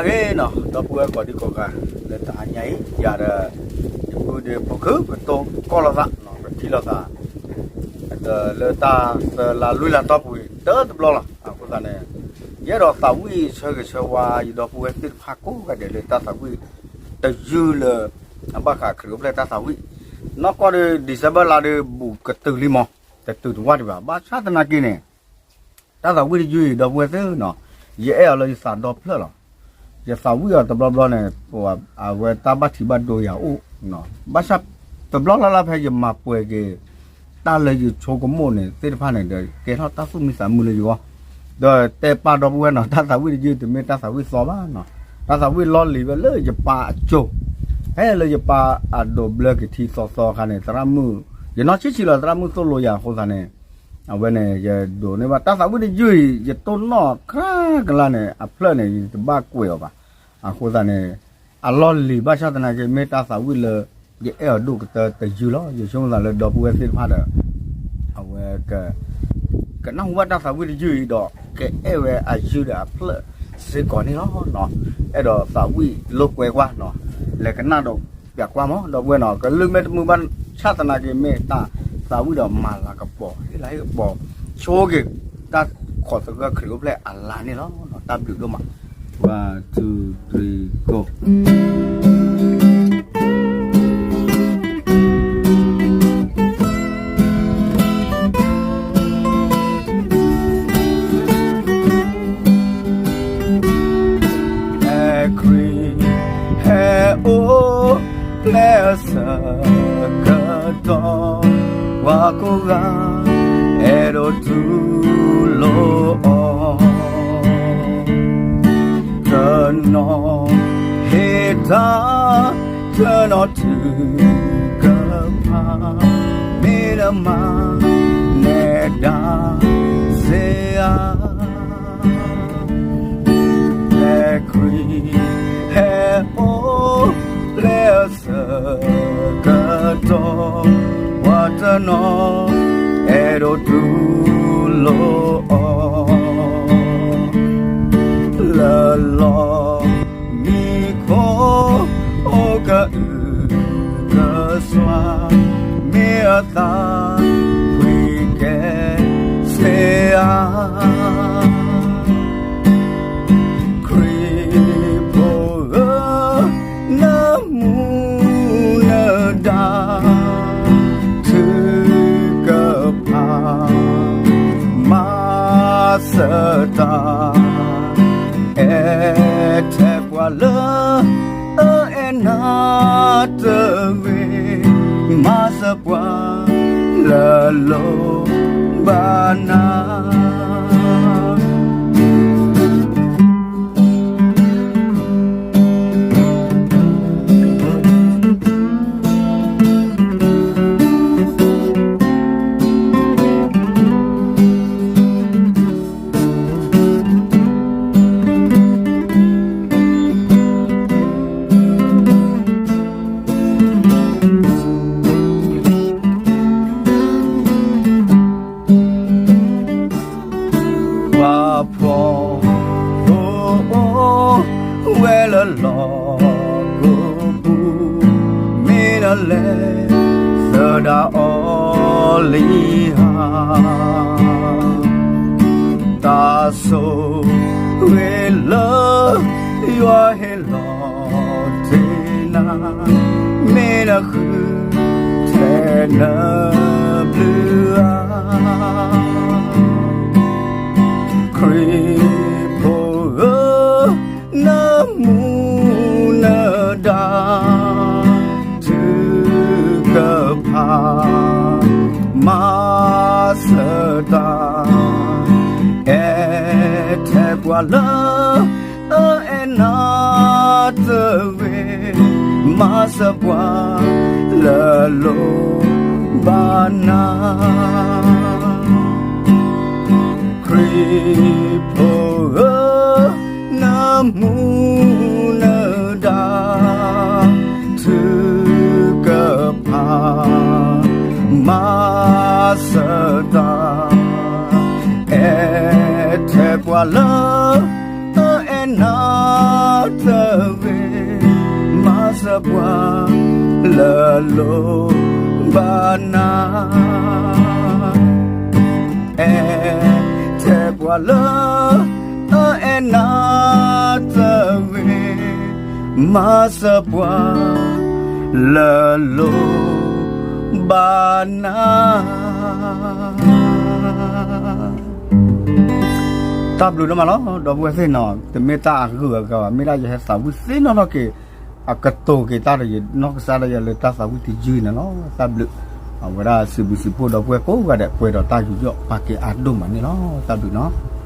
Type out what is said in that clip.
အဂ့ၤနီၤ ဒီပုၢ်ဝဲၢ်ကိးဒံကိးဂၤ လၢတဟါညါအံၤ ယၤဒီး ယပုၢ်ဒီးဖိခု ပတိၢ်ကီၢ်လိာ်သး ပထံၣ်လိာ်သး ဒီးလၢတၢ်သၢလါလွံၢ်လါတီၢ်ပူၤအံၤ တၢ်တဘျီလီၤ. အဃိသတးန့ၣ် ယအဲၣ်ဒိးသးဝံၣ်ဆၢဂ့ၤဆၢဝါ ယဒီပုၢ်ဝဲၢ်သ့ၣ်တဖၣ်ကိးဂၤဒဲးလၢတၢ်သးဝံၣ်တယုၢ်လၢ အဘၣ်ဃးခရံာ်အိၣ်ဖျဲၣ်တၢ်သးဝံၣ် နီၢ်ကီၢ်ဒီး December လါဒီး ဘူးကတုၤလံမး တတုၤတဝၢ်ဒံးဘၣ် ဘၣ်ဆၣ်သနာ်က့န့ၣ် တၢ်သးဝံၣ်တယုၢ်အံၤ ဒီပုၢ်ဝဲၢ်သ့ၣ်နီၤ ယအဲၣ်အီၤလၢယသးဒီဖျၢၣ်လီၤ. ယသးဝံၣ်အီၤတဘျီဘျီန့ၣ် အဝဲတၢ်ဘၣ်ထံးဘၣ်ဒိယၤအိၣ် ဘၣ်ဆၣ်တဘျီလၢ်လၢ်ဖဲယမၤပှဲၤက့ၤ တၢ်လၢယဆိကမိၣ်န့ၣ် သ့ၣ်တဖၣ်န့ၣ်ဒီး ကဲထီၣ်တၢ်သူၣ်မံသးမုာ်လၢယဂီၢ် ဒီးတဲပာ်ဒီပုၢ်ဝဲၢ်နီၤ တၢ်သးဝံၣ်တယုၢ်တမ့ၢ်တၢ်သးဝံၣ်သီဘၣ်နီၤ တၢ်သးဝံၣ်လီၢ်လံၤဝဲလၢယပၢ်အစိၤ ဖဲလၢယပၢ်အဒိးဘျၢက့ၤထံသီသီအခါန့ၣ် သရၣ်မုၣ် ယနီၢ်ဆံးဆံးလီၤ သရၣ်မုၣ်သိၣ်လိယၤအဃိသတးန့ၣ် အဝဲန့ၣ် ယဒိးန့ၢ်ဘၣ် တၢ်သးဝံၣ်တယုၢ်အံၤ ယတိၢ်နီၣ်ခရၢကလါန့ၣ် အဖျၢၣ်န့ၣ် ယတဘၣ်ကွဲးအီၤဘၣ်. အဃိသတးန့ၣ် အလီၢ်လံၤဘၣ်ဆၣ်သနာ်က့ မ့ၢ်တၢ်သးဝံၣ်လၢ ယအဲၣ်အီၤဒိၣ်ကတၢၢ်တယုၢ်လီၤ. ယဆိကမိၣ်သးလၢဒီပုၢ်ဝဲၢ်သ့ၣ်တဖၣ်ဒီး အဝဲ ကနၢ်ဟူဘၣ်တၢ်သးဝံၣ်တယုၢ်အံၤဒီး ကအဲၣ်ဝဲအယုၢ်ဒီးအဖျၢၣ်စ့ၢ်ကီးန့ၣ်လီၤ. အဲၣ်ဒိးသးဝံၣ်လိာ်ကွဲကွၢ်နီၤ လဲၤကနၣ်ဒီးပျးကွၢ်မး ဒီပုၢ်ဝဲၢ်နီၤ ကလုၢ်မ့ၢ်တမုာ်ဘၣ်ဆၣ်သနာ်က့ မ့ၢ်တၢ်သးဝံၣ်ဒီးမၤလၤကပီၤ ဟ့ၣ်လၤဟ့ၣ်ကပီၤ ဆိက့ၤ တၢ်ခိးသဂၢၢ်ခရံာ်အိၣ်ဖျဲၣ်အလါန့ၣ်လီၤ. တၢ်ဘျုးဒိၣ်မး one two three go ဟဲခရံာ်ဟဲအိၣ်ဖျဲၣ်အဆၢကတီၢ် ပှၤကိးဂၤ အဲၣ်ဒိးတူၢ်လိာ်အီၤ တနီၤဟ့ၣ်တၢ် တနီၤထုကဖၣ် မ့ၢ်တမၤ နဲဒၣ်စ့ဧါ ဟဲခရံာ်ဟဲအိၣ်ဖျဲၣ်အဆၢကတီၢ် ပှၤတနီၤ အဲၣ်ဒိးတူၢ်လိာ်အီၤ လၢလီၢ်မံခိၣ် အိၣ်ကအုကစွါ မ့ၢ်အသးပှ့ၤကဲစ့ဧါ ခရံာ်ဖိဧၢ, နမူနဒါ ထုကဖၣ် မၤစၢၤတၢ် အဲၣ်ထဲပှၤလၢ အအဲၣ်နၤတဂ့ၤ, မၤစၢၤပှၤလၢလိၣ်ဘၣ်နၤ. ပှၤဖှီၣ်ဖိအိၣ်ဝဲလၢလီၢ်ကိးပူၤ, မ့ၢ်နလဲၤသဒၣ်အီၤလံဧါ. တၢ်ဆိၣ်ဂ့ၤလၢ ယွၤဟ့ၣ်လီၤတ့ၢ်နၤ, မ့ၢ်နဃုထဲနဘျုးဧါ. ခရံာ်ဖိဧၢ, နမူနဒါ ထုကဖၣ် မၤစၢၤတၢ်, အဲၣ်ထဲပှၤလၢ အအဲၣ်နၤတဂ့ၤ, မၤစၢၤပှၤလၢလိၣ်ဘၣ်နၤ. ခရံာ်ဖိဧၢ, နမူနဒါ ထုကဖၣ် မၤစၢၤတၢ်, အဲၣ်ထဲပှၤလၢ အအဲၣ်နၤ ပှၤလၢလိၣ်ဘၣ်နၤ, အဲၣ်ထဲပှၤလၢ အအဲၣ်နၤတဂ့ၤ, မၤစၢၤပှၤလၢလိၣ်ဘၣ်နၤ. တၢ်ဘျုးဒိၣ်မးလီၤ ဒီပုၢ်ဝဲၢ်သ့ၣ်နီၤ, တမ့ၢ်တၢ်အဂုၤအဂၤဘၣ်, မ့ၢ်ဒၣ်ယဟဲသးဝံၣ်သ့ၣ်နီၣ်ထီၣ်က့ၤ အကတိၤက့ၤတၢ်ဒီးယနီၢ်ကစၢ်ဒၣ်ယဲလၢတၢ်သးဝံၣ်တယုၢ်န့ၣ်လီၤ. တၢ်ဘျုး အဝဲဒၣ်စံးဘျုးစံးဖှိၣ်ဒီပုၢ်ဝဲၢ်ကိးဂၤဒဲး ပှဲၤဒီးတၢ်ယူးယီၣ်ပာ်ကဲအါဒိၣ်မးန့ၣ်လီၤ. တၢ်ဘျုးနီၤ.